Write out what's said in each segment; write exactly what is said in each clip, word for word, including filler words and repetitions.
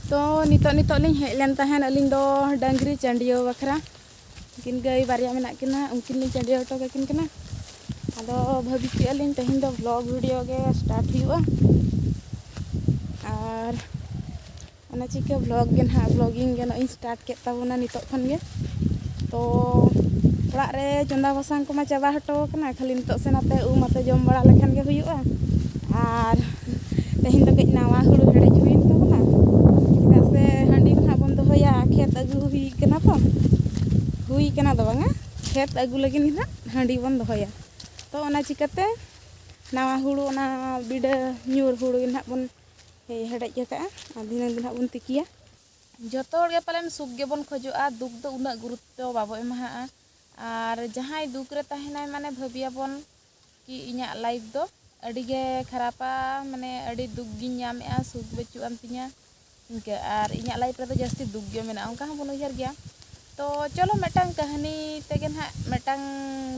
ᱛᱚ ᱱᱤᱛᱚᱜ ᱱᱤᱛᱚᱜ ᱞᱤᱧ ᱦᱮᱡ ᱞᱮᱱ ᱛᱟᱦᱮᱸᱫ ᱟᱹᱞᱤᱧ ᱫᱚ ᱰᱟᱹᱝᱨᱤ ᱪᱟᱹᱰᱤᱭᱟᱹᱣ ᱵᱟᱠᱷᱨᱟ᱾ ᱩᱱᱠᱤᱱ ᱜᱟᱹᱭ ᱵᱟᱨᱭᱟ ᱢᱮᱱᱟᱜ ᱠᱤᱱᱟ, ᱩᱱᱠᱤᱱ ᱞᱤᱧ ᱪᱟᱹᱰᱤᱭᱟᱹᱣ ᱦᱚᱴᱚ ᱠᱟᱹᱠᱤᱱ ᱠᱟᱱᱟ᱾ ᱟᱫᱚ ᱵᱷᱟᱹᱵᱤ ᱠᱮᱜᱼᱟ ᱞᱤᱧ ᱛᱮᱦᱮᱧ ᱫᱚ vlog video ᱜᱮ start ᱦᱩᱭᱩᱜᱼᱟ᱾ ᱟᱨ ᱚᱱᱟ ᱪᱤᱠᱟᱹ vlog ᱜᱮ ᱱᱟᱦᱟᱜ, vlogging ᱜᱮ ᱱᱚᱜᱼᱚᱭ ᱤᱧ start ᱠᱮᱫ ᱛᱟᱵᱚᱱᱟ ᱱᱤᱛᱚᱜ ᱠᱷᱚᱱ ᱜᱮ᱾ ᱛᱚ ᱚᱲᱟᱜ ᱨᱮ ᱪᱚᱸᱫᱟ ᱵᱟᱥᱟᱝ ᱠᱚᱢᱟ ᱪᱟᱵᱟ ᱦᱚᱴᱚ ᱟᱠᱟᱱᱟ, ᱠᱷᱟᱹᱞᱤ ᱱᱤᱛᱚᱜ ᱥᱮᱱ ᱟᱛᱮ ᱩᱢ ᱟᱛᱮ ᱡᱚᱢ ᱵᱟᱲᱟ ᱞᱮᱠᱷᱟᱱ ᱜᱮ ᱦᱩᱭᱩᱜᱼᱟ᱾ ᱟᱨ ᱛᱮᱦᱮᱧ ᱫᱚ ᱠᱟᱹᱡ ᱱᱟᱣᱟ ᱦᱩᱲᱩ ᱦᱮᱰᱮᱡ ᱦᱩᱭᱮᱱ ᱛᱟᱵᱚᱱᱟ, ᱪᱮᱫᱟᱜ ᱥᱮ ᱦᱟᱺᱰᱤ ᱫᱚ ᱱᱟᱦᱟᱜ ᱵᱚᱱ ᱫᱚᱦᱚᱭᱟ, ᱠᱷᱮᱛ ᱟᱹᱜᱩ ᱦᱩᱭ ᱠᱟᱱᱟ ᱛᱚ, ᱦᱩᱭ ᱠᱟᱱᱟ ᱫᱚ ᱵᱟᱝᱟ, ᱠᱷᱮᱛ ᱟᱹᱜᱩ ᱞᱟᱹᱜᱤᱫ ᱜᱮ ᱱᱟᱦᱟᱜ ᱦᱟᱺᱰᱤ ᱵᱚᱱ ᱫᱚᱦᱚᱭᱟ᱾ ᱛᱚ ᱚᱱᱟ ᱪᱤᱠᱟᱹᱛᱮ ᱱᱟᱣᱟ ᱦᱩᱲᱩ, ᱚᱱᱟ ᱵᱤᱰᱟᱹ ᱧᱩᱨ ᱦᱩᱲᱩ ᱜᱮ ᱱᱟᱦᱟᱜ ᱵᱚᱱ ᱦᱮᱰᱮᱡ ᱟᱠᱟᱜᱼᱟ, ᱟᱨ ᱫᱷᱤᱱᱟᱹᱝ ᱫᱚ ᱱᱟᱦᱟᱜ ᱵᱚᱱ ᱛᱤᱠᱤᱭᱟ᱾ ᱡᱚᱛᱚ ᱦᱚᱲ ᱜᱮ ᱯᱟᱞᱮᱱ ᱥᱩᱠ ᱜᱮᱵᱚᱱ ᱠᱷᱚᱡᱚᱜᱼᱟ, ᱫᱩᱠ ᱫᱚ ᱩᱱᱟᱹᱜ ᱜᱩᱨᱩᱛᱛᱚ ᱵᱟᱵᱚ ᱮᱢᱟᱦᱟᱜᱼᱟ᱾ ᱟᱨ ᱡᱟᱦᱟᱸᱭ ᱫᱩᱠ ᱨᱮ ᱛᱟᱦᱮᱱᱟᱭ, ᱢᱟᱱᱮ ᱵᱷᱟᱹᱵᱤᱭᱟᱵᱚᱱ ᱠᱤ ᱤᱧᱟᱹᱜ life ᱫᱚ ᱟᱹᱰᱤ ᱜᱮ ᱠᱷᱟᱨᱟᱯᱟ, ᱢᱟᱱᱮ ᱟᱹᱰᱤ ᱫᱩᱠ ᱜᱤᱧ ᱧᱟᱢᱮᱜᱼᱟ, ᱥᱩᱠ ᱵᱟᱹᱪᱩᱜ ᱟᱱ ᱛᱤᱧᱟ, ᱤᱱᱠᱟᱹ᱾ ᱟᱨ ᱤᱧᱟᱹᱜ life ᱨᱮᱫᱚ ᱡᱟᱹᱥᱛᱤ ᱫᱩᱠ ᱜᱮ ᱢᱮᱱᱟᱜᱼᱟ, ᱚᱱᱠᱟ ᱦᱚᱸᱵᱚᱱ ᱩᱭᱦᱟᱹᱨ ᱜᱮᱭᱟ᱾ ᱛᱚ ᱪᱚᱞᱚ, ᱢᱤᱫᱴᱟᱝ ᱠᱟᱹᱦᱱᱤ ᱛᱮᱜᱮ ᱱᱟᱦᱟᱜ, ᱢᱤᱫᱴᱟᱝ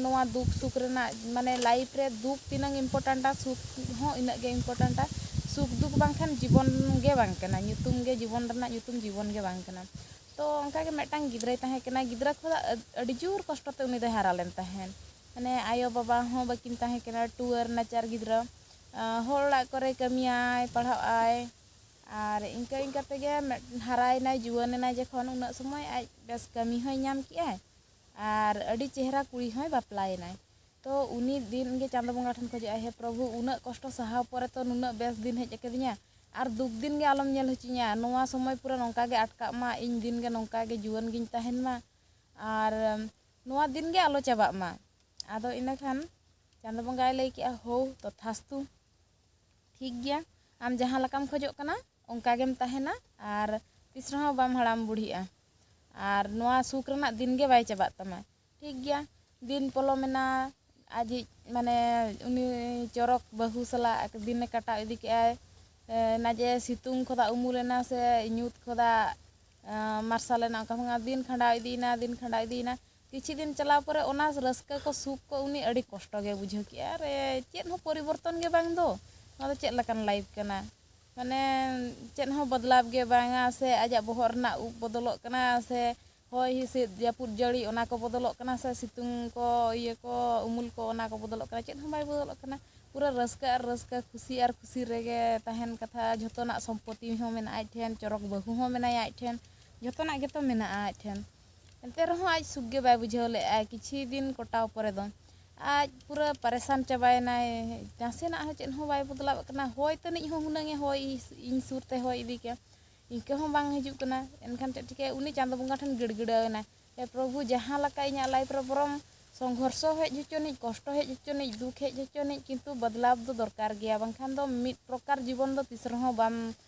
ᱱᱚᱣᱟ ᱫᱩᱠ ᱥᱩᱠ ᱨᱮᱱᱟᱜ, ᱢᱟᱱᱮ life ᱨᱮ ᱫᱩᱠ ᱛᱤᱱᱟᱹᱝ important ᱟ, ᱥᱩᱠ ᱦᱚᱸ ᱤᱱᱟᱹᱜ ᱜᱮ important ᱟ᱾ ᱥᱩᱠ ᱫᱩᱠ ᱵᱟᱝᱠᱷᱟᱱ ᱡᱤᱵᱚᱱ ᱜᱮ ᱵᱟᱝ ᱠᱟᱱᱟ, ᱧᱩᱛᱩᱢ ᱜᱮ, ᱡᱤᱵᱚᱱ ᱨᱮᱱᱟᱜ ᱧᱩᱛᱩᱢ ᱡᱤᱵᱚᱱ ᱜᱮ ᱵᱟᱝ ᱠᱟᱱᱟ᱾ ᱛᱚ ᱚᱱᱠᱟ ᱜᱮ ᱢᱤᱫᱴᱟᱝ ᱜᱤᱫᱽᱨᱟᱹᱭ ᱛᱟᱦᱮᱸ ᱠᱟᱱᱟ᱾ ᱜᱤᱫᱽᱨᱟᱹ ᱠᱷᱚᱱᱟᱜ ᱟᱹᱰ- ᱟᱹᱰᱤ ᱡᱳᱨ ᱠᱚᱥᱴᱚ ᱛᱮ ᱩᱱᱤ ᱫᱚᱭ ᱦᱟᱨᱟ ᱞᱮᱱ ᱛᱟᱦᱮᱸᱫ᱾ ᱢᱟᱱᱮ ᱟᱭᱳ ᱵᱟᱵᱟ ᱦᱚᱸ ᱵᱟᱹᱠᱤᱱ ᱛᱟᱦᱮᱸ ᱠᱟᱱᱟ, ᱴᱩᱣᱟᱹᱨ ᱱᱟᱪᱟᱨ ᱜᱤᱫᱽᱨᱟᱹ᱾ ᱟᱸ, ᱦᱚᱲ ᱚᱲᱟᱜ ᱠᱚᱨᱮ ᱠᱟᱹᱢᱤᱭᱟᱭ, ᱯᱟᱲᱦᱟᱜ ᱟᱭ, ᱟᱨ ᱤᱱᱠᱟᱹ ᱤᱱᱠᱟᱹ ᱛᱮᱜᱮ ᱢᱮᱫ- ᱦᱟᱨᱟᱭᱮᱱᱟᱭ, ᱡᱩᱣᱟᱹᱱ ᱮᱱᱟᱭ ᱡᱚᱠᱷᱚᱱ, ᱩᱱᱟᱹᱜ ᱥᱚᱢᱚᱭ ᱟᱡ ᱵᱮᱥ ᱠᱟᱹᱢᱤ ᱦᱚᱸᱭ ᱧᱟᱢ ᱠᱮᱜᱼᱟᱭ ᱟᱨ ᱟᱹᱰᱤ ᱪᱮᱦᱨᱟ ᱠᱩᱲᱤ ᱦᱚᱸᱭ ᱵᱟᱯᱞᱟᱭᱮᱱᱟᱭ᱾ ᱛᱚ ᱩᱱᱤ ᱫᱤᱱ ᱜᱮ ᱪᱟᱸᱫᱚ ᱵᱚᱸᱜᱟ ᱴᱷᱮᱱ ᱠᱷᱚᱡᱚᱜᱼᱟᱭ, "ᱦᱮ ᱯᱨᱚᱵᱷᱩ, ᱩᱱᱟᱹᱜ ᱠᱚᱥᱴᱚ ᱥᱟᱦᱟᱣ ᱯᱚᱨᱮ ᱛᱚ ᱱᱩᱱᱟᱹᱜ ᱵᱮᱥ ᱫᱤᱱ ᱦᱮᱡ ᱟᱠᱟᱫᱤᱧᱟ, ᱟᱨ ᱫᱩᱠ ᱫᱤᱱ ᱜᱮ ᱟᱞᱚᱢ ᱧᱮᱞ ᱦᱚᱪᱚᱧᱟ, ᱱᱚᱣᱟ ᱥᱚᱢᱚᱭ ᱯᱩᱨᱟᱹ ᱱᱚᱝᱠᱟ ᱜᱮ ᱟᱴᱠᱟᱜ ᱢᱟ, ᱤᱧ ᱫᱤᱱ ᱜᱮ ᱱᱚᱝᱠᱟ ᱜᱮ ᱡᱩᱣᱟᱹᱱ ᱜᱤᱧ ᱛᱟᱦᱮᱱ ᱢᱟ, ᱟᱨ ᱱᱚᱣᱟ ᱫᱤᱱ ᱜᱮ ᱟᱞᱚ ᱪᱟᱵᱟᱜ ᱢᱟ᱾" ᱟᱫᱚ ᱤᱱᱟᱹ ᱠᱷᱟᱱ ᱪᱟᱸᱫᱚ ᱵᱚᱸᱜᱟᱭ ᱞᱟᱹᱭ ᱠᱮᱜᱼᱟ, "ᱦᱳ, ᱛᱚᱛᱷᱟᱥᱛᱩ, ᱴᱷᱤᱠ ᱜᱮᱭᱟ, ᱟᱢ ᱡᱟᱦᱟᱸ ᱞᱮᱠᱟᱢ ᱠᱷᱚᱡᱚᱜ ᱠᱟᱱᱟ ᱚᱱᱠᱟ ᱜᱮᱢ ᱛᱟᱦᱮᱱᱟ, ᱟᱨ ᱛᱤᱥ ᱨᱮᱦᱚᱸ ᱵᱟᱢ ᱦᱟᱲᱟᱢ ᱵᱩᱲᱦᱤᱜᱼᱟ, ᱟᱨ ᱱᱚᱣᱟ ᱥᱩᱠ ᱨᱮᱱᱟᱜ ᱫᱤᱱ ᱜᱮ ᱵᱟᱭ ᱪᱟᱵᱟᱜ ᱛᱟᱢᱟ᱾" ᱴᱷᱤᱠ ᱜᱮᱭᱟ, ᱫᱤᱱ ᱯᱚᱞᱚᱢᱮᱱᱟ, ᱟᱡᱤᱡ ᱢᱟᱱᱮ ᱩᱱᱤ ᱪᱚᱨᱚᱠ ᱵᱟᱹᱦᱩ ᱥᱟᱞᱟᱜ ᱫᱤᱱᱮ ᱠᱟᱴᱟᱣ ᱤᱫᱤ ᱠᱮᱜᱼᱟᱭ᱾ ᱮ, ᱱᱟ ᱡᱮ ᱥᱤᱛᱩᱝ ᱠᱷᱚᱫᱟ ᱩᱢᱩᱞᱮᱱᱟ ᱥᱮ ᱧᱩᱛ ᱠᱷᱚᱫᱟ, ᱮ, ᱢᱟᱨᱥᱟᱞᱮᱱᱟ, ᱚᱱᱠᱟ ᱦᱚᱸ ᱫᱤᱱ ᱠᱷᱟᱸᱰᱟᱣ ᱤᱫᱤᱭᱮᱱᱟ, ᱫᱤᱱ ᱠᱷᱟᱸᱰᱟᱣ ᱤᱫᱤᱭᱮᱱᱟ᱾ ᱠᱤᱪᱷᱩ ᱫᱤᱱ ᱪᱟᱞᱟᱣ ᱯᱚᱨᱮ ᱚᱱᱟ ᱨᱟᱹᱥᱠᱟᱹ ᱠᱚ, ᱥᱩᱠ ᱠᱚ ᱩᱱᱤ ᱟᱹᱰᱤ ᱠᱚᱥᱴᱚ ᱜᱮ ᱵᱩᱡᱷᱟᱹᱣ ᱠᱮᱜᱼᱟ᱾ ᱟᱨᱮ, ᱪᱮᱫ ᱦᱚᱸ ᱯᱚᱨᱤᱵᱚᱨᱛᱚᱱ ᱜᱮ ᱵᱟᱝ ᱫᱚ, ᱱᱚᱣᱟ ᱫᱚ ᱪᱮᱫ ᱞᱮᱠᱟᱱ life ᱠᱟᱱᱟ? ᱢᱟᱱᱮ ᱪᱮᱫ ᱦᱚᱸ ᱵᱚᱫᱞᱟᱣ ᱜᱮ ᱵᱟᱝᱟ, ᱥᱮ ᱟᱡᱟᱜ ᱵᱚᱦᱚᱜ ᱨᱮᱱᱟᱜ ᱩᱵ ᱵᱚᱫᱚᱞᱚᱜ ᱠᱟᱱᱟ, ᱥᱮ ᱦᱚᱭ ᱦᱤᱸᱥᱤᱫ, ᱡᱟᱹᱯᱩᱫ ᱡᱟᱹᱲᱤ, ᱚᱱᱟ ᱠᱚ ᱵᱚᱫᱚᱞᱚᱜ ᱠᱟᱱᱟ, ᱥᱮ ᱥᱤᱛᱩᱝ ᱠᱚ, ᱤᱭᱟᱹ ᱠᱚ, ᱩᱢᱩᱞ ᱠᱚ, ᱚᱱᱟ ᱠᱚ ᱵᱚᱫᱚᱞᱚᱜ ᱠᱟᱱᱟ, ᱪᱮᱫ ᱦᱚᱸ ᱵᱟᱭ ᱵᱚᱫᱚᱞᱚᱜ ᱠᱟᱱᱟ᱾ ᱯᱩᱨᱟᱹ ᱨᱟᱹᱥᱠᱟᱹ ᱟᱨ ᱨᱟᱹᱥᱠᱟᱹ, ᱠᱩᱥᱤ ᱟᱨ ᱠᱩᱥᱤ ᱨᱮᱜᱮ ᱛᱟᱦᱮᱱ ᱠᱟᱛᱷᱟ᱾ ᱡᱷᱚᱛᱚᱱᱟᱜ ᱥᱚᱢᱯᱚᱛᱤ ᱦᱚᱸ ᱢᱮᱱᱟᱜᱼᱟ ᱟᱡ ᱴᱷᱮᱱ, ᱪᱚᱨᱚᱠ ᱵᱟᱹᱦᱩ ᱦᱚᱸ ᱢᱮᱱᱟᱭᱟ ᱟᱡ ᱴᱷᱮᱱ, ᱡᱷᱚᱛᱚᱱᱟᱜ ᱜᱮᱛᱚ ᱢᱮᱱᱟᱜᱼᱟ ᱟᱡ ᱴᱷᱮᱱ᱾ ᱮᱱᱛᱮ ᱨᱮᱦᱚᱸ ᱟᱡ ᱥᱩᱠ ᱜᱮ ᱵᱟᱭ ᱵᱩᱡᱷᱟᱹᱣ ᱞᱮᱫᱼᱟ᱾ ᱠᱤᱪᱷᱩ ᱫᱤᱱ ᱠᱚᱴᱟᱣ ᱯᱚᱨᱮ ᱫᱚ ᱟᱡ ᱯᱩᱨᱟᱹ ᱯᱟᱨᱮᱥᱟᱱ ᱪᱟᱵᱟᱭᱮᱱᱟᱭ᱾ ᱱᱟᱥᱮᱱᱟᱜ ᱦᱚᱸ ᱪᱮᱫ ᱦᱚᱸ ᱵᱟᱭ ᱵᱚᱫᱞᱟᱣ ᱠᱟᱱᱟ᱾ ᱦᱚᱭ ᱛᱟᱹᱱᱤᱡ ᱦᱚᱸ ᱦᱩᱱᱟᱹᱝ ᱮ ᱦᱚᱭ, ᱤᱧ ᱥᱩᱨ ᱛᱮ ᱦᱚᱭ ᱤᱫᱤ ᱠᱮᱭᱟ, ᱤᱱᱠᱟᱹ ᱦᱚᱸ ᱵᱟᱝ ᱦᱤᱡᱩᱜ ᱠᱟᱱᱟ᱾ ᱮᱱᱠᱷᱟᱱ ᱪᱮᱫ ᱪᱤᱠᱟᱹᱭᱟ? ᱩᱱᱤ ᱪᱟᱸᱫᱚ ᱵᱚᱸᱜᱟ ᱴᱷᱮᱱ ᱜᱤᱲᱜᱤᱲᱟᱹᱣ ᱮᱱᱟᱭ, "ᱦᱮ ᱯᱨᱚᱵᱷᱩ, ᱡᱟᱦᱟᱸ ᱞᱮᱠᱟ ᱤᱧᱟᱹᱜ ᱞᱟᱭᱤᱯᱷ ᱨᱮ ᱵᱚᱨᱚᱢ ᱥᱚᱝᱜᱷᱚᱨᱥᱚ ᱦᱮᱡ ᱦᱚᱪᱚᱱᱤᱡ, ᱠᱚᱥᱴᱚ ᱦᱮᱡ ᱦᱚᱪᱚᱱᱤᱡ, ᱫᱩᱠ ᱦᱮᱡ ᱦᱚᱪᱚᱱᱤᱡ, ᱠᱤᱱᱛᱩ ᱵᱚᱫᱞᱟᱣ ᱫᱚ ᱫᱚᱨᱠᱟᱨ ᱜᱮᱭᱟ, ᱵᱟᱝᱠᱷᱟᱱ ᱫᱚ ᱢᱤᱫ ᱯᱨᱚᱠᱟᱨ ᱡᱤᱵᱚᱱ ᱫᱚ ᱛᱤᱥ ᱨᱮᱦᱚᱸ ᱵᱟᱢ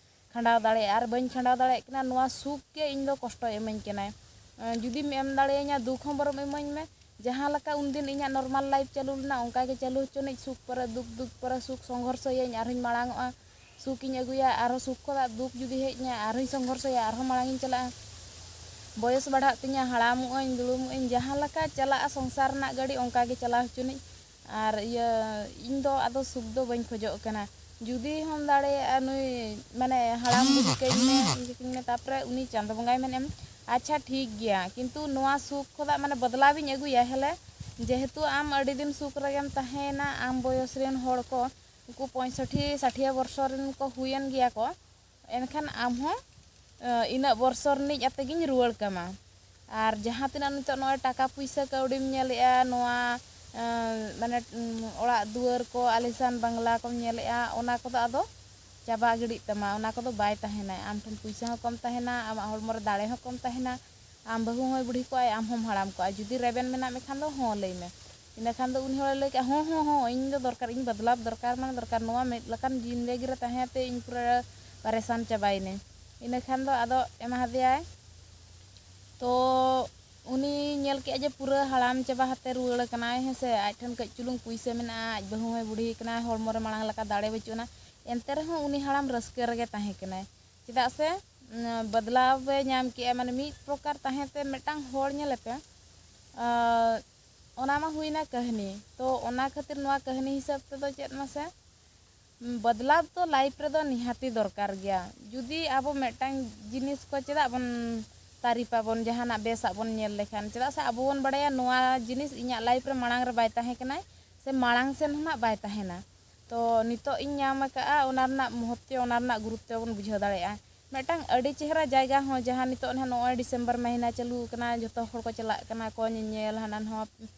ᱠᱷᱟᱸᱰᱟᱣ ᱫᱟᱲᱮᱭᱟᱜᱼᱟ᱾ ᱟᱨ ᱵᱟᱹᱧ ᱠᱷᱟᱸᱰᱟᱣ ᱫᱟᱲᱮᱭᱟᱜ ᱠᱟᱱᱟ, ᱱᱚᱣᱟ ᱥᱩᱠ ᱜᱮ ᱤᱧ ᱫᱚ ᱠᱚᱥᱴᱚᱭ ᱤᱢᱟᱹᱧ ᱠᱟᱱᱟᱭ᱾ ᱮᱸ, ᱡᱩᱫᱤᱢ ᱮᱢ ᱫᱟᱲᱮᱭᱟᱹᱧᱟ, ᱫᱩᱠ ᱦᱚᱸ ᱵᱚᱨᱚᱢ ᱤᱢᱟᱹᱧ ᱢᱮ, ᱡᱟᱦᱟᱸ ᱞᱮᱠᱟ ᱩᱱᱫᱤᱱ ᱤᱧᱟᱹᱜ ᱱᱚᱨᱢᱟᱞ ᱞᱟᱭᱤᱯᱷ ᱪᱟᱹᱞᱩ ᱞᱮᱱᱟ, ᱚᱱᱠᱟ ᱜᱮ ᱪᱟᱹᱞᱩ ᱦᱚᱪᱚᱱᱤᱡ, ᱥᱩᱠ ᱯᱚᱨᱮ ᱫᱩᱠ, ᱫᱩᱠ ᱯᱚᱨᱮ ᱥᱩᱠ, ᱥᱚᱝᱜᱷᱚᱨᱥᱚᱭᱟᱹᱧ, ᱟᱨᱦᱚᱸᱧ ᱢᱟᱲᱟᱝ ᱚᱜᱼᱟ, ᱥᱩᱠ ᱤᱧ ᱟᱹᱜᱩᱭᱟ, ᱟᱨᱦᱚᱸ ᱥᱩᱠ ᱠᱷᱚᱱᱟᱜ ᱫᱩᱠ ᱡᱩᱫᱤ ᱦᱮᱡ ᱤᱧᱟ, ᱟᱨᱦᱚᱸᱧ ᱥᱚᱝᱜᱷᱚᱨᱥᱚᱭᱟ, ᱟᱨᱦᱚᱸ ᱢᱟᱲᱟᱝ ᱤᱧ ᱪᱟᱞᱟᱜᱼᱟ, ᱵᱚᱭᱚᱥ ᱵᱟᱲᱦᱟᱜ ᱛᱤᱧᱟ, ᱦᱟᱲᱟᱢᱚᱜ ᱟᱹᱧ, ᱫᱩᱲᱩᱢᱚᱜ ᱟᱹᱧ, ᱡᱟᱦᱟᱸ ᱞᱮᱠᱟ ᱪᱟᱞᱟᱜᱼᱟ ᱥᱚᱝᱥᱟᱨ ᱨᱮᱱᱟᱜ ᱜᱟᱹᱰᱤ, ᱚᱱᱠᱟ ᱜᱮ ᱪᱟᱞᱟᱣ ᱦᱚᱪᱚᱱᱤᱡ᱾ ᱟᱨ ᱤᱭᱟᱹ, ᱤᱧ ᱫᱚ ᱟᱫᱚ ᱥᱩᱠ ᱫᱚ ᱵᱟᱹᱧ ᱠᱷᱚᱡᱚᱜ ᱠᱟᱱᱟ᱾ ᱡᱩᱫᱤ ᱦᱚᱸᱢ ᱫᱟᱲᱮᱭᱟᱜᱼᱟ, ᱱᱩᱭ ᱢᱟᱱᱮ ᱦᱟᱲᱟᱢ ᱵᱩᱰᱷᱤ ᱠᱟᱹᱧ ᱢᱮ, ᱤᱭᱟᱹ ᱠᱟᱹᱧ ᱢᱮ", ᱛᱟᱨᱯᱚᱨᱮ ᱩᱱᱤ ᱪᱟᱸᱫᱚ ᱵᱚᱸᱜᱟᱭ ᱢᱮᱱᱮᱢ, "ᱟᱪᱪᱷᱟ, ᱴᱷᱤᱠ ᱜᱮᱭᱟ, ᱠᱤᱱᱛᱩ ᱱᱚᱣᱟ ᱥᱩᱠ ᱠᱷᱚᱱᱟᱜ ᱢᱟᱱᱮ ᱵᱚᱫᱞᱟᱣ ᱤᱧ ᱟᱹᱜᱩᱭᱟ ᱦᱮᱞᱮ, ᱡᱮᱦᱮᱛᱩ ᱟᱢ ᱟᱹᱰᱤ ᱫᱤᱱ ᱥᱩᱠ ᱨᱮᱜᱮᱢ ᱛᱟᱦᱮᱸᱭᱮᱱᱟ, ᱟᱢ ᱵᱚᱭᱚᱥ ᱨᱮᱱ ᱦᱚᱲ ᱠᱚ, ᱩᱱᱠᱩ ᱯᱚᱸᱭᱥᱚᱴᱴᱤ ᱥᱟᱴᱷᱤᱭᱟᱹ ᱵᱚᱨᱥᱚ ᱨᱮᱱ ᱠᱚ ᱦᱩᱭᱮᱱ ᱜᱮᱭᱟ ᱠᱚ, ᱮᱱᱠᱷᱟᱱ ᱟᱢ ᱦᱚᱸ, ᱮ, ᱤᱱᱟᱹᱜ ᱵᱚᱨᱥᱚ ᱨᱤᱱᱤᱡ ᱟᱛᱮ ᱜᱤᱧ ᱨᱩᱣᱟᱹᱲ ᱠᱟᱢᱟ᱾ ᱟᱨ ᱡᱟᱦᱟᱸ ᱛᱤᱱᱟᱹᱜ ᱱᱤᱛᱚᱜ ᱱᱚᱜᱼᱚᱭ ᱴᱟᱠᱟ ᱯᱩᱭᱥᱟᱹ ᱠᱟᱹᱣᱰᱤᱢ ᱧᱮᱞᱮᱜᱼᱟ, ᱱᱚᱣᱟ, ᱮ, ᱢᱟᱱᱮ, ᱩᱢ, ᱚᱲᱟᱜ ᱫᱩᱣᱟᱹᱨ ᱠᱚ, ᱟᱞᱤᱥᱟᱱ ᱵᱟᱝᱞᱟ ᱠᱚᱢ ᱧᱮᱞᱮᱜᱼᱟ, ᱚᱱᱟ ᱠᱚᱫᱚ ᱟᱫᱚ ᱪᱟᱵᱟ ᱜᱤᱰᱤᱜ ᱛᱟᱢᱟ, ᱚᱱᱟ ᱠᱚᱫᱚ ᱵᱟᱭ ᱛᱟᱦᱮᱱᱟ᱾ ᱟᱢ ᱴᱷᱮᱱ ᱯᱩᱭᱥᱟᱹ ᱦᱚᱸ ᱠᱚᱢ ᱛᱟᱦᱮᱱᱟ, ᱟᱢᱟᱜ ᱦᱚᱲᱢᱚ ᱨᱮ ᱫᱟᱲᱮ ᱦᱚᱸ ᱠᱚᱢ ᱛᱟᱦᱮᱱᱟ, ᱟᱢ ᱵᱟᱹᱦᱩ ᱦᱚᱸᱭ ᱵᱩᱰᱷᱤ ᱠᱚᱜᱼᱟᱭ, ᱟᱢ ᱦᱚᱸᱢ ᱦᱟᱲᱟᱢ ᱠᱚᱜᱼᱟ᱾ ᱡᱩᱫᱤ ᱨᱮᱵᱮᱱ ᱢᱮᱱᱟᱜ ᱢᱮ ᱠᱷᱟᱱ ᱫᱚ ᱦᱚᱸ ᱞᱟᱹᱭ ᱢᱮ᱾ ᱤᱱᱟᱹ ᱠᱷᱟᱱ ᱫᱚ ᱩᱱᱤ ᱦᱚᱲᱮ ᱞᱟᱹᱭ ᱠᱮᱜᱼᱟ, "ᱦᱚᱸ, ᱦᱚᱸ, ᱦᱚᱸ, ᱤᱧ ᱫᱚ ᱫᱚᱨᱠᱟᱨ, ᱤᱧ ᱵᱚᱫᱞᱟᱣ ᱫᱚᱨᱠᱟᱨ, ᱢᱟᱱᱮ ᱫᱚᱨᱠᱟᱨ, ᱱᱚᱣᱟ ᱢᱤᱫ ᱞᱮᱠᱟᱱ ᱡᱤᱱᱫᱮᱜᱤ ᱨᱮ ᱛᱟᱦᱮᱸ ᱛᱮ ᱤᱧ ᱯᱩᱨᱟᱹ ᱯᱟᱨᱮᱥᱟᱱ ᱪᱟᱵᱟᱭᱮᱱᱟᱹᱧ᱾" ᱤᱱᱟᱹ ᱠᱷᱟᱱ ᱫᱚ ᱟᱫᱚ ᱮᱢᱟ ᱦᱟᱫᱮᱭᱟᱭ᱾ ᱛᱚ ᱩᱱᱤ ᱧᱮᱞ ᱠᱮᱜᱼᱟ ᱡᱮ ᱯᱩᱨᱟᱹ ᱦᱟᱲᱟᱢ ᱪᱟᱵᱟ ᱦᱟᱛᱮ ᱨᱩᱣᱟᱹᱲ ᱟᱠᱟᱱᱟᱭ, ᱦᱮᱸ ᱥᱮ, ᱟᱡ ᱴᱷᱮᱱ ᱠᱟᱹᱡ ᱪᱩᱞᱩᱝ ᱯᱩᱭᱥᱟᱹ ᱢᱮᱱᱟᱜᱼᱟ, ᱟᱡ ᱵᱟᱹᱦᱩ ᱦᱚᱸᱭ ᱵᱩᱰᱷᱤ ᱟᱠᱟᱱᱟ, ᱦᱚᱲᱢᱚ ᱨᱮ ᱢᱟᱲᱟᱝ ᱞᱮᱠᱟ ᱫᱟᱲᱮ ᱵᱟᱹᱪᱩᱜ ᱟᱱᱟ, ᱮᱱᱛᱮ ᱨᱮᱦᱚᱸ ᱩᱱᱤ ᱦᱟᱲᱟᱢ ᱨᱟᱹᱥᱠᱟᱹ ᱨᱮᱜᱮ ᱛᱟᱦᱮᱸ ᱠᱟᱱᱟᱭ᱾ ᱪᱮᱫᱟᱜ ᱥᱮ, ᱩᱸ, ᱵᱟᱫᱞᱟᱣ ᱮ ᱧᱟᱢ ᱠᱮᱜᱼᱟ, ᱢᱟᱱᱮ ᱢᱤᱫ ᱯᱨᱚᱠᱟᱨ ᱛᱟᱦᱮᱸ ᱛᱮ ᱢᱤᱫᱴᱟᱝ ᱦᱚᱲ ᱧᱮᱞᱮ ᱯᱮ, ᱟᱸ, ᱚᱱᱟ ᱢᱟ ᱦᱩᱭᱱᱟ ᱠᱟᱹᱦᱱᱤ᱾ ᱛᱚ ᱚᱱᱟ ᱠᱷᱟᱹᱛᱤᱨ ᱱᱚᱣᱟ ᱠᱟᱹᱦᱱᱤ ᱦᱤᱥᱟᱹᱵ ᱛᱮᱫᱚ ᱪᱮᱫ ᱢᱟᱥᱮ, ᱵᱚᱫᱞᱟᱣ ᱫᱚ ᱞᱟᱭᱤᱯᱷ ᱨᱮᱫᱚ ᱱᱤᱦᱟᱹᱛᱤ ᱫᱚᱨᱠᱟᱨ ᱜᱮᱭᱟ᱾ ᱡᱩᱫᱤ ᱟᱵᱚ ᱢᱤᱫᱴᱟᱝ ᱡᱤᱱᱤᱥ ᱠᱚ ᱪᱮᱫᱟᱜ ᱵᱚᱱ ᱛᱟᱹᱨᱤᱯᱟᱵᱚᱱ, ᱡᱟᱦᱟᱱᱟᱜ ᱵᱮᱥᱟᱜ ᱵᱚᱱ ᱧᱮᱞ ᱞᱮᱠᱷᱟᱱ? ᱪᱮᱫᱟᱜ ᱥᱮ ᱟᱵᱚ ᱵᱚᱱ ᱵᱟᱲᱟᱭᱟ ᱱᱚᱣᱟ ᱡᱤᱱᱤᱥ ᱤᱧᱟᱹᱜ ᱞᱟᱭᱤᱯᱷ ᱨᱮ ᱢᱟᱲᱟᱝ ᱨᱮ ᱵᱟᱭ ᱛᱟᱦᱮᱸ ᱠᱟᱱᱟᱭ, ᱥᱮ ᱢᱟᱲᱟᱝ ᱥᱮᱱ ᱦᱚᱸ ᱱᱟᱜ ᱵᱟᱭ ᱛᱟᱦᱮᱱᱟ᱾ ᱛᱚ ᱱᱤᱛᱚᱜ ᱤᱧ ᱧᱟᱢ ᱟᱠᱟᱫᱼᱟ, ᱚᱱᱟ ᱨᱮᱱᱟᱜ ᱢᱚᱦᱚᱛᱛᱚ, ᱚᱱᱟ ᱨᱮᱱᱟᱜ ᱜᱩᱨᱩᱛᱛᱚ ᱵᱚᱱ ᱵᱩᱡᱷᱟᱹᱣ ᱫᱟᱲᱮᱭᱟᱜᱼᱟ᱾ ᱢᱤᱫᱴᱟᱝ ᱟᱹᱰᱤ ᱪᱮᱦᱨᱟ ᱡᱟᱭᱜᱟ ᱦᱚᱸ, ᱡᱟᱦᱟᱸ ᱱᱤᱛᱚᱜ ᱱᱟᱦᱟᱜ ᱱᱚᱜᱼᱚᱭ ᱰᱤᱥᱮᱢᱵᱚᱨ ᱢᱟᱹᱦᱱᱟᱹ ᱪᱟᱹᱞᱩ ᱟᱠᱟᱱᱟ, ᱡᱚᱛᱚ ᱦᱚᱲ ᱠᱚ ᱪᱟᱞᱟᱜ ᱠᱟᱱᱟ ᱠᱚ ᱧᱮᱧᱮᱞ, ᱦᱟᱱᱟ ᱱᱚᱣᱟ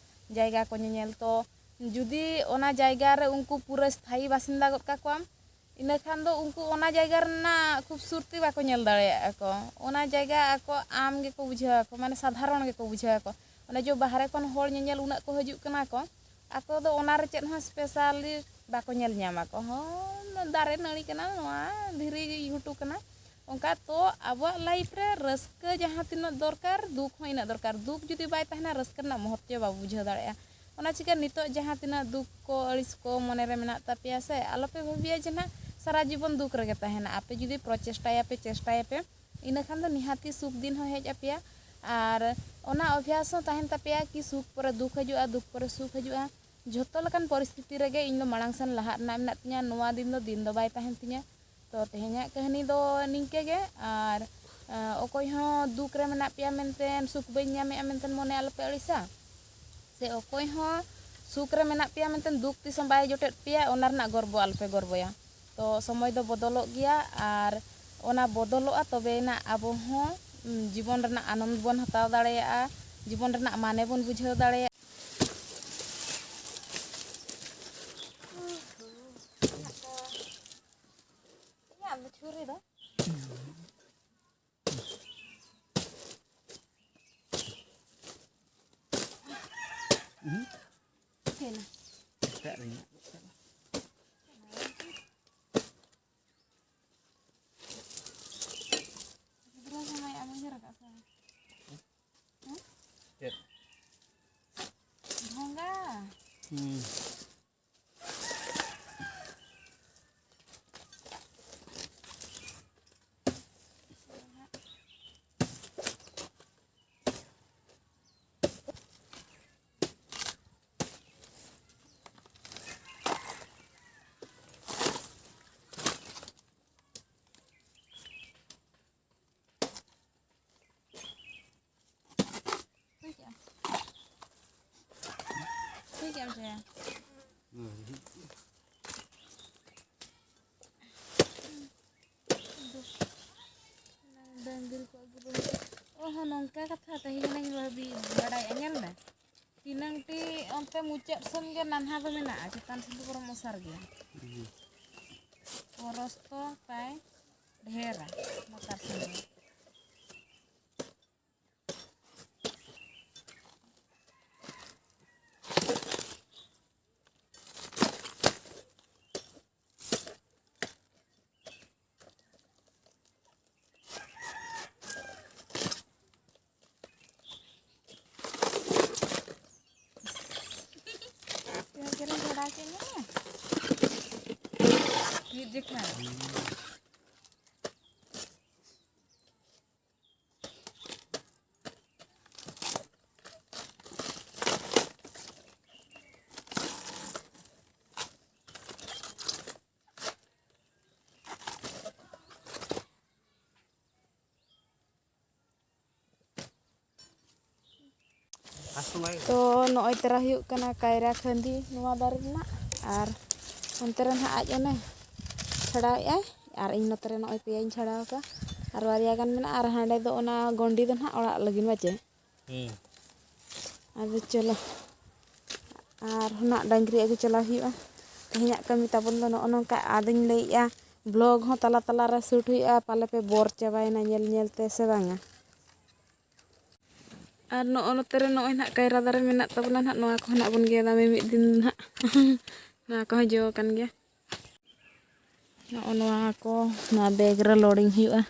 ᱡᱟᱭᱜᱟ ᱠᱚ ᱧᱮᱧᱮᱞ᱾ ᱛᱚ ᱡᱩᱫᱤ ᱚᱱᱟ ᱡᱟᱭᱜᱟ ᱨᱮ ᱩᱱᱠᱩ ᱯᱩᱨᱟᱹ ᱥᱛᱷᱟᱭᱤ ᱵᱟᱥᱤᱱᱫᱟ ᱜᱚᱫ ᱠᱟᱠᱚᱣᱟᱢ, ᱤᱱᱟᱹ ᱠᱷᱟᱱ ᱫᱚ ᱩᱱᱠᱩ ᱚᱱᱟ ᱡᱟᱭᱜᱟ ᱨᱮᱱᱟᱜ ᱠᱷᱩᱵᱥᱩᱨᱛᱤ ᱵᱟᱠᱚ ᱧᱮᱞ ᱫᱟᱲᱮᱭᱟᱜᱼᱟ ᱠᱚ᱾ ᱚᱱᱟ ᱡᱟᱭᱜᱟ ᱟᱠᱚ ᱟᱢ ᱜᱮᱠᱚ ᱵᱩᱡᱷᱟᱹᱣ ᱟᱠᱚ, ᱢᱟᱱᱮ ᱥᱟᱫᱷᱟᱨᱚᱱ ᱜᱮᱠᱚ ᱵᱩᱡᱷᱟᱹᱣ ᱟᱠᱚ᱾ ᱚᱱᱮ ᱡᱮ ᱵᱟᱦᱨᱮ ᱠᱷᱚᱱ ᱦᱚᱲ ᱧᱮᱧᱮᱞ ᱩᱱᱟᱹᱜ ᱠᱚ ᱦᱤᱡᱩᱜ ᱠᱟᱱᱟ ᱠᱚ, ᱟᱠᱚ ᱫᱚ ᱚᱱᱟ ᱨᱮ ᱪᱮᱫ ᱦᱚᱸ ᱥᱯᱮᱥᱟᱞᱤ ᱵᱟᱠᱚ ᱧᱮᱞ ᱧᱟᱢᱟ ᱠᱚ᱾ ᱦᱚᱸ, ᱫᱟᱨᱮ ᱱᱟᱹᱲᱤ ᱠᱟᱱᱟ, ᱱᱚᱣᱟ ᱫᱷᱤᱨᱤ ᱜᱷᱩᱴᱩ ᱠᱟᱱᱟ, ᱚᱱᱠᱟ᱾ ᱛᱚ ᱟᱵᱚᱣᱟᱜ ᱞᱟᱭᱤᱯᱷ ᱨᱮ ᱨᱟᱹᱥᱠᱟᱹ ᱡᱟᱦᱟᱸ ᱛᱤᱱᱟᱹᱜ ᱫᱚᱨᱠᱟᱨ, ᱫᱩᱠ ᱦᱚᱸ ᱤᱱᱟᱹᱜ ᱫᱚᱨᱠᱟᱨ᱾ ᱫᱩᱠ ᱡᱩᱫᱤ ᱵᱟᱭ ᱛᱟᱦᱮᱱᱟ, ᱨᱟᱹᱥᱠᱟᱹ ᱨᱮᱱᱟᱜ ᱢᱚᱦᱚᱛ ᱪᱮ ᱵᱟᱵᱚ ᱵᱩᱡᱷᱟᱹᱣ ᱫᱟᱲᱮᱭᱟᱜᱼᱟ᱾ ᱚᱱᱟ ᱪᱤᱠᱟᱹ ᱱᱤᱛᱚᱜ ᱡᱟᱦᱟᱸ ᱛᱤᱱᱟᱹᱜ ᱫᱩᱠ ᱠᱚ, ᱟᱹᱲᱤᱥ ᱠᱚ ᱢᱚᱱᱮ ᱨᱮ ᱢᱮᱱᱟᱜ ᱛᱟᱯᱮᱭᱟ ᱥᱮ, ᱟᱞᱚᱯᱮ ᱵᱷᱟᱹᱵᱤᱭᱟ ᱡᱮ ᱱᱟᱦᱟᱜ ᱥᱟᱨᱟ ᱡᱤᱵᱚᱱ ᱫᱩᱠ ᱨᱮᱜᱮ ᱛᱟᱦᱮᱱᱟ᱾ ᱟᱯᱮ ᱡᱩᱫᱤ ᱯᱨᱚᱪᱮᱥᱴᱟᱭᱟᱯᱮ, ᱪᱮᱥᱴᱟᱭᱟᱯᱮ, ᱤᱱᱟᱹ ᱠᱷᱟᱱ ᱫᱚ ᱱᱤᱦᱟᱹᱛᱤ ᱥᱩᱠ ᱫᱤᱱ ᱦᱚᱸ ᱦᱮᱡ ᱟᱯᱮᱭᱟ᱾ ᱟᱨ ᱚᱱᱟ ᱚᱵᱷᱭᱟᱥ ᱦᱚᱸ ᱛᱟᱦᱮᱱ ᱛᱟᱯᱮᱭᱟ ᱠᱤ ᱥᱩᱠ ᱯᱚᱨᱮ ᱫᱩᱠ ᱦᱤᱡᱩᱜᱼᱟ, ᱫᱩᱠ ᱯᱚᱨᱮ ᱥᱩᱠ ᱦᱤᱡᱩᱜᱼᱟ᱾ ᱡᱷᱚᱛᱚ ᱞᱮᱠᱟᱱ ᱯᱚᱨᱤᱥᱛᱷᱤᱛᱤ ᱨᱮᱜᱮ ᱤᱧ ᱫᱚ ᱢᱟᱲᱟᱝ ᱥᱮᱱ ᱞᱟᱦᱟᱜ ᱨᱮᱱᱟᱜ ᱢᱮᱱᱟᱜ ᱛᱤᱧᱟᱹ, ᱱᱚᱣᱟ ᱫᱤᱱ ᱫᱚ ᱫᱤᱱ ᱫᱚ ᱵᱟᱭ ᱛᱟᱦᱮᱱ ᱛᱤᱧᱟᱹ᱾ ᱛᱚ ᱛᱮᱦᱮᱧᱟᱜ ᱠᱟᱹᱦᱱᱤ ᱫᱚ ᱱᱤᱝᱠᱟᱹ ᱜᱮ, ᱟᱨ, ᱟᱸ, ᱚᱠᱚᱭ ᱦᱚᱸ ᱫᱩᱠ ᱨᱮ ᱢᱮᱱᱟᱜ ᱯᱮᱭᱟ ᱢᱮᱱᱛᱮ, ᱥᱩᱠ ᱵᱟᱹᱧ ᱧᱟᱢᱮᱜᱼᱟ ᱢᱮᱱᱛᱮ ᱢᱚᱱᱮ ᱟᱞᱚᱯᱮ ᱟᱹᱲᱤᱥᱟ, ᱥᱮ ᱚᱠᱚᱭ ᱦᱚᱸ ᱥᱩᱠ ᱨᱮ ᱢᱮᱱᱟᱜ ᱯᱮᱭᱟ ᱢᱮᱱᱛᱮ ᱫᱩᱠ ᱛᱤᱥ ᱦᱚᱸ ᱵᱟᱭ ᱡᱚᱴᱮᱫ ᱯᱮᱭᱟ, ᱚᱱᱟ ᱨᱮᱱᱟᱜ ᱜᱚᱨᱵᱚ ᱟᱞᱚᱯᱮ ᱜᱚᱨᱵᱚᱭᱟ᱾ ᱛᱚ ᱥᱚᱢᱚᱭ ᱫᱚ ᱵᱚᱫᱚᱞᱚᱜ ᱜᱮᱭᱟ, ᱟᱨ ᱚᱱᱟ ᱵᱚᱫᱚᱞᱚᱜᱼᱟ, ᱛᱚᱵᱮᱭᱮᱱᱟ ᱟᱵᱚ ᱦᱚᱸ, ᱩᱸ, ᱡᱤᱵᱚᱱ ᱨᱮᱱᱟᱜ ᱟᱱᱚᱱᱫ ᱵᱚᱱ ᱦᱟᱛᱟᱣ ᱫᱟᱲᱮᱭᱟᱜᱼᱟ, ᱡᱤᱵᱚᱱ ᱨᱮᱱᱟᱜ ᱢᱟᱱᱮ ᱵᱚᱱ ᱵᱩᱡᱷᱟᱹᱣ ᱫᱟᱲᱮᱭᱟᱜᱼᱟ᱾ ᱤᱧᱟᱹᱜ ᱫᱚ ᱪᱷᱩᱨᱤ ᱫᱚ᱾ ᱦᱩᱸ᱾ ᱪᱤᱠᱟᱹᱭᱮᱱᱟ? ᱮᱴᱟᱜ ᱨᱮ ᱦᱮᱱᱟᱜ ᱠᱚ ᱠᱷᱟᱱ᱾ ᱜᱤᱫᱽᱨᱟᱹ ᱥᱚᱢᱚᱭ ᱮᱢ ᱩᱭᱦᱟᱹᱨ ᱟᱠᱟᱫ ᱥᱮ ᱵᱟᱝ? ᱦᱮᱸ? ᱪᱮᱫ? ᱰᱷᱚᱸᱜᱟ᱾ ᱦᱩᱸ᱾ ᱰᱟᱹᱝᱨᱤ ᱠᱚ ᱟᱹᱜᱩ ᱵᱟᱹᱧ, ᱚ ᱦᱚᱸ, ᱱᱚᱝᱠᱟ ᱠᱟᱛᱷᱟ, ᱛᱮᱦᱮᱧ ᱮᱱᱟᱧ ᱵᱷᱟᱹᱵᱤ ᱵᱟᱲᱟᱭᱮᱜᱼᱟ᱾ ᱧᱮᱞ ᱢᱮ, ᱛᱤᱱᱟᱹᱝ ᱴᱤ ᱚᱱᱛᱮ ᱢᱩᱪᱟᱹᱫ ᱥᱮᱱ ᱜᱮ ᱱᱟᱱᱦᱟ ᱫᱚ ᱢᱮᱱᱟᱜᱼᱟ, ᱪᱮᱛᱟᱱ ᱥᱮᱱ ᱫᱚ ᱵᱚᱨᱚᱢ ᱚᱥᱟᱨ ᱜᱮᱭᱟ᱾ ᱯᱚᱨᱚᱥᱛᱚ ᱛᱟᱭ ᱰᱷᱮᱨᱟ ᱞᱟᱛᱟᱨ ᱥᱮᱱ ᱫᱚ᱾ ᱛᱤᱱᱟᱹᱜ ᱡᱳᱨᱤᱧ ᱡᱷᱟᱲᱟᱣ ᱠᱮᱫ ᱢᱮᱭᱟ? ᱢᱤᱫ ᱡᱮᱠᱷᱟ᱾ ᱛᱚ ᱱᱚᱜᱼᱚᱭ ᱛᱟᱨᱟ ᱦᱩᱭᱩᱜ ᱠᱟᱱᱟ ᱠᱟᱭᱨᱟ ᱠᱷᱟᱹᱱᱫᱤ ᱱᱚᱣᱟ ᱫᱟᱨᱮ ᱨᱮᱱᱟᱜ, ᱟᱨ ᱚᱱᱛᱮ ᱨᱮ ᱱᱟᱦᱟᱜ ᱟᱡ ᱚᱱᱮ ᱪᱷᱟᱲᱟᱣᱮᱫᱼᱟᱭ, ᱟᱨ ᱤᱧ ᱱᱚᱛᱮ ᱨᱮ ᱱᱚᱜᱼᱚᱭ ᱯᱮᱭᱟᱧ ᱪᱷᱟᱲᱟᱣ ᱟᱠᱟᱫᱼᱟ, ᱟᱨ ᱵᱟᱨᱭᱟ ᱜᱟᱱ ᱢᱮᱱᱟᱜᱼᱟ, ᱟᱨ ᱦᱟᱸᱰᱮ ᱫᱚ ᱚᱱᱟ ᱜᱚᱱᱰᱤ ᱫᱚ ᱱᱟᱦᱟᱜ ᱚᱲᱟᱜ ᱞᱟᱹᱜᱤᱫ ᱵᱟᱪᱮ᱾ ᱦᱩᱸ᱾ ᱟᱫᱚ ᱪᱚᱞᱚ, ᱟᱨ ᱦᱚᱸ ᱱᱟᱜ ᱰᱟᱹᱝᱨᱤ ᱟᱹᱜᱩ ᱪᱟᱞᱟᱣ ᱦᱩᱭᱩᱜᱼᱟ᱾ ᱛᱮᱦᱮᱧᱟᱜ ᱠᱟᱹᱢᱤ ᱛᱟᱵᱚᱱ ᱫᱚ ᱱᱚᱜᱼᱚ ᱱᱚᱝᱠᱟ᱾ ᱟᱫᱚᱧ ᱞᱟᱹᱭᱮᱫᱼᱟ, ᱵᱞᱚᱜ ᱦᱚᱸ ᱛᱟᱞᱟ ᱛᱟᱞᱟ ᱨᱮ ᱥᱩᱴ ᱦᱩᱭᱩᱜᱼᱟ, ᱯᱟᱞᱮ ᱯᱮ ᱵᱚᱨ ᱪᱟᱵᱟᱭᱮᱱᱟ ᱧᱮᱞ ᱧᱮᱞ ᱛᱮ, ᱥᱮ ᱵᱟᱝᱟ? ᱟᱨ ᱱᱚᱜᱼᱚ ᱱᱚᱛᱮ ᱨᱮ ᱱᱚᱜᱼᱚᱭ ᱱᱟᱜ ᱠᱟᱭᱨᱟ ᱫᱟᱨᱮ ᱢᱮᱱᱟᱜ ᱛᱟᱵᱚᱱᱟ ᱱᱟᱜ, ᱱᱚᱣᱟ ᱠᱚᱦᱚᱸ ᱱᱟᱜ ᱵᱚᱱ ᱜᱮᱫᱟ ᱢᱤᱢᱤᱫ ᱫᱤᱱ ᱱᱟᱜ᱾ ᱱᱚᱣᱟ ᱠᱚᱦᱚᱸ ᱡᱚ ᱟᱠᱟᱱ ᱜᱮᱭᱟ᱾ ᱱᱚᱜᱼᱚ ᱱᱚᱣᱟ ᱠᱚ, ᱱᱚᱣᱟ ᱵᱮᱜᱽ ᱨᱮ ᱞᱳᱰᱤᱝ ᱦᱩᱭᱩᱜᱼᱟ᱾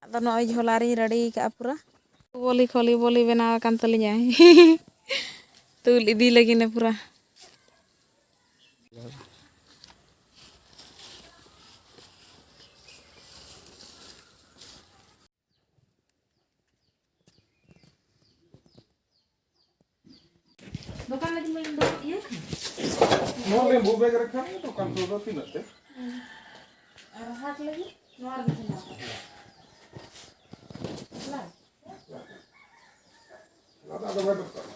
ᱟᱫᱚ ᱱᱚᱜᱼᱚᱭ ᱡᱷᱚᱞᱟ ᱨᱤᱧ ᱨᱮᱰᱤ ᱠᱟᱜᱼᱟ ᱯᱩᱨᱟᱹ᱾ ᱵᱚᱞᱤ ᱠᱷᱚᱞᱤ ᱵᱚᱞᱤ ᱵᱮᱱᱟᱣ ᱟᱠᱟᱱ ᱛᱟᱹᱞᱤᱧᱟ᱾ ᱛᱩᱞ ᱤᱫᱤ ᱞᱟᱹᱜᱤᱫ ᱯᱩᱨᱟᱹ᱾ ᱫᱚᱠᱟᱱ ᱞᱟᱹᱜᱤᱫ ᱢᱟ ᱤᱧ ᱫᱚ ᱤᱭᱟᱹ ᱠᱷᱟᱱ᱾ ᱱᱚᱣᱟ ᱞᱮᱵᱩ ᱵᱮᱜᱽ ᱨᱮ ᱠᱷᱟᱱ ᱫᱚᱠᱟᱱ ᱠᱚᱫᱚ ᱛᱤᱱᱟᱹᱜ ᱛᱮ? ᱟᱨ ᱦᱟᱴ ᱞᱟᱹᱜᱤᱫ ᱱᱚᱣᱟ ᱨᱮᱜᱮ ᱦᱮᱱᱟᱜᱼᱟ᱾ ᱵᱟᱝ? ᱨᱚᱦᱚᱭ ᱫᱚᱨᱠᱟᱨ᱾